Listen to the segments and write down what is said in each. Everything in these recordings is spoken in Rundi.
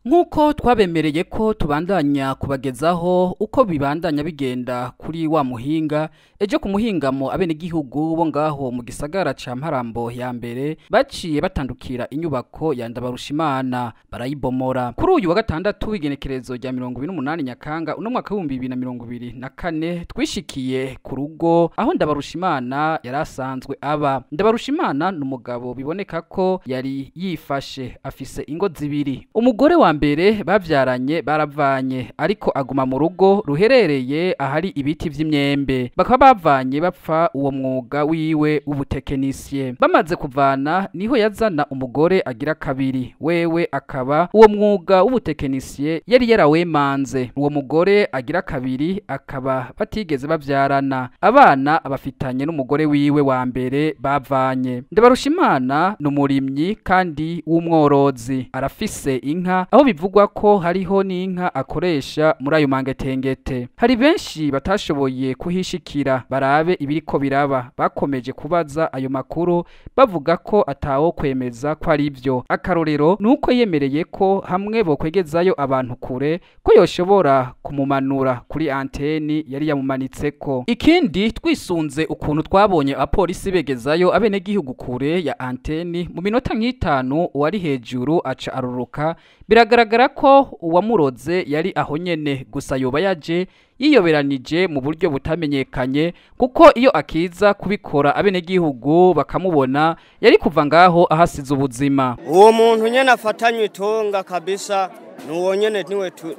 Nkuko twabemereye ko tubandanya kubagezaho uko bibandanya bigenda kuri wa muhinga, ejo ku muhingamo abenegihugu bo ngaho mu gisagara ca Mparambo ya mbere baciye batandukira inyubako ya Ndabarushimana barayibomora. Kuri uyu wa gatandatu w'igenekerezo rya 28 Nyakanga uno mwaka w'ibihumbi bibiri na mirongo ibiri na kane twishikiye ku rugo aho Ndabarushimana yari asanzwe aba. Ndabarushimana ni umugabo biboneka ko yari yifashe, afise ingo zibiri. Umugore wa mbere bavyaranye baravanye, ariko aguma mu rugo ruherereye ahari ibiti vy'imyembe. Bakaba bavanye bapfa uwo mwuga wiwe w'ubutekinisiye. Bamaze kuvana niho yazana umugore agira kabiri, wewe akaba uwo mwuga w'ubutekinisiye yari yarawemanze. Uwo mugore agira kabiri akaba batigeze bavyarana, abana abafitanye n'umugore wiwe wa mbere bavanye. Ndabarushimana ni umurimyi kandi w'umworozi, arafise inka aho bivugwa ko hariho n'inka akoresha muri ayo mangetengete. Hari benshi batashoboye kuhishikira barabe ibiriko biraba, bakomeje kubaza ayo makuru bavuga ko atawo kwemeza ko ari byo. Akarorero nuko yemereye ko hamwe bokwegezayo abantu kure ko yoshobora kumumanura kuri anteni yari yamumanitseko. Ikindi twisunze ukuntu twabonye abapolisi begezayo abenegihugu kure ya anteni mu minota nk'itanu uwari hejuru aca aruruka. Biragaragara ko uwamuroze yari aho nyene, gusa yoba yaje yiyoberanije mu buryo butamenyekanye, kuko iyo akiza kubikora abenegihugu bakamubona yari kuva ngaho ahasize ubuzima. Uwo muntu nyene afatanywe itonga kabisa, nuwo nyene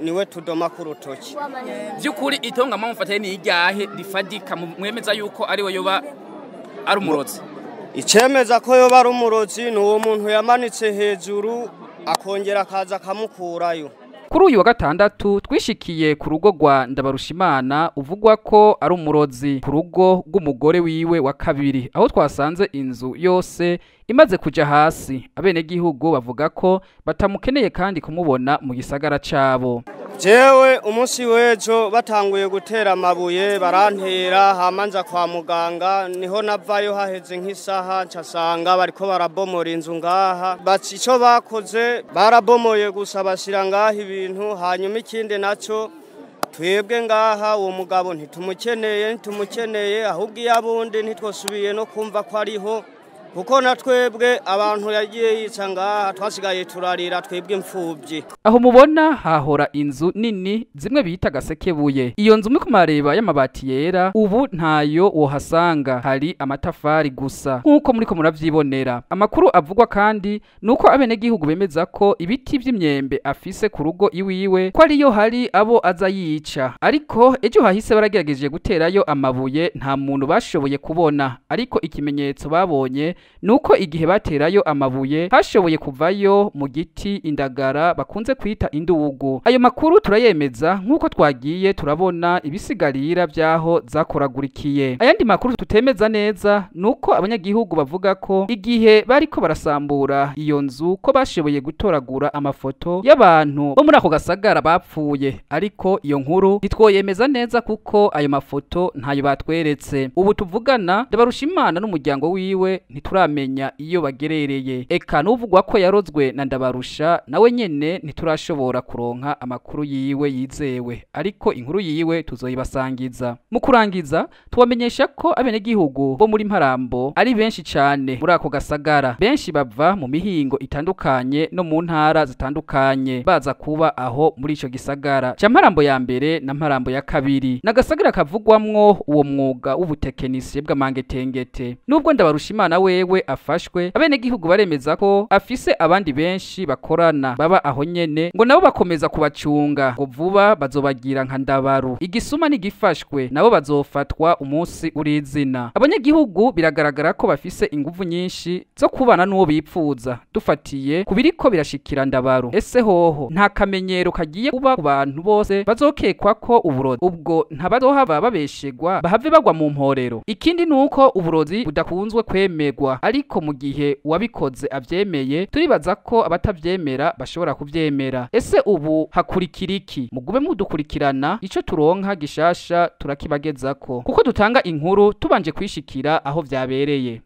niwe tudoma ku rutoki. Byukuri itonga mwamufataye ni iryahe rifadika mwemeza yuko ari we yoba ari umurozi? Icemeza ko yoba ari umurozi ni uwo muntu yamanitse hejuru akongera akaza akamukurayo. Kuri uyu wa gatandatu twishikiye ku rugo rwa Ndabarushimana uvugwa ko ari umurozi, ku rugo rw'umugore wiwe wa kabiri, aho twasanze inzu yose imaze kuja hasi. Abenegihugu bavuga ko batamukeneye kandi kumubona mu gisagara cabo. Jewe umunsi w'ejo batanguye gutera amabuye barantera, hamanza kwa muganga niho navayo haheze nk'isaha ncasanga bariko barabomora inzu ngaha. Baci ico bakoze barabomoye gusa bashira ngaha ibintu, hanyuma ikindi naco twebwe ngaha uwo mugabo ntitumukeneye, ahubwo iyo abundi ntitwosubiye no kumva ko ariho, kuko na twebwe abantu yagiye yica ngaha twasigaye turarira twebwe imfubyi. Aho mubona hahora inzu nini zimwe bita gasekebuye. Iyo nzu muriko murareba y'amabati yera ubu ntayo wohasanga, hari amatafari gusa nkuko muriko muravyibonera. Amakuru avugwa kandi nuko abenegihugu bemeza ko ibiti vy'imyembe afise ku rugo iwiwe ko ariyo hari abo aza yica, ariko ejo hahise baragerageje guterayo amabuye nta muntu bashoboye kubona, ariko ikimenyetso babonye nuko igihe baterayo amabuye hashoboye kuvayo mu giti indagara bakunze kwita indugu. Ayo makuru turayemeza nkuko twagiye turabona ibisigarira byaho zakoragurikiye. Ayandi makuru tutemeza neza nuko abanyagihugu bavuga ko igihe bariko barasambura iyo nzu ko bashoboye gutoragura amafoto y'abantu bo muri ako gasagara bapfuye, ariko iyo nkuru ntitwoyemeza neza kuko ayo mafoto ntayo batweretse. Ubu tuvugana Ndabarushimana n'umuryango wiwe ntituramenya iyo bagerereye. Eka nuvugwa ko yarozwe na Ndabarusha nawe nyene ntiturashobora kuronka amakuru yiwe yizewe, ariko inkuru yiwe tuzoyibasangiza. Mu kurangiza tubamenyesha ko abenegihugu bo muri Mparambo ari benshi cane muri ako gasagara, benshi bava mu mihingo itandukanye no mu ntara zitandukanye baza kuba aho muri ico gisagara ca Mparambo ya mbere na Mparambo ya kabiri. Nagasagara kavugwamwo uwo mwuga w'ubutekinisiye bw'amangetengete. Nubwo Ndabarushimana we wewe afashwe, abenegihugu baremeza ko afise abandi benshi bakorana baba aho nyene, ngo nabo bakomeza kubacunga, ngo vuba bazobagira nka Ndabaru. Igisuma nigifashwe, nabo bazofatwa umunsi urizina. Abanyagihugu biragaragara ko bafise inguvu nyinshi zo kubana n'uwo bipfuza, dufatiye ku biriko birashikira Ndabaru. Ese hoho nta kamenyero kagiye kuba ku bantu bose bazokekwa ko uburozi? Ubwo ntabazohava babeshegwa bahave bagwa mu mporero? Ikindi nuko uburozi budakunzwe kwemerwa, ariko mu gihe uwabikoze avyemeye, turibaza ko abatavyemera bashobora kuvyemera. Ese ubu hakurikira iki? Mugube mudukurikirana, ico turonka gishasha turakibagezako, kuko dutanga inkuru tubanje kwishikira aho vyabereye.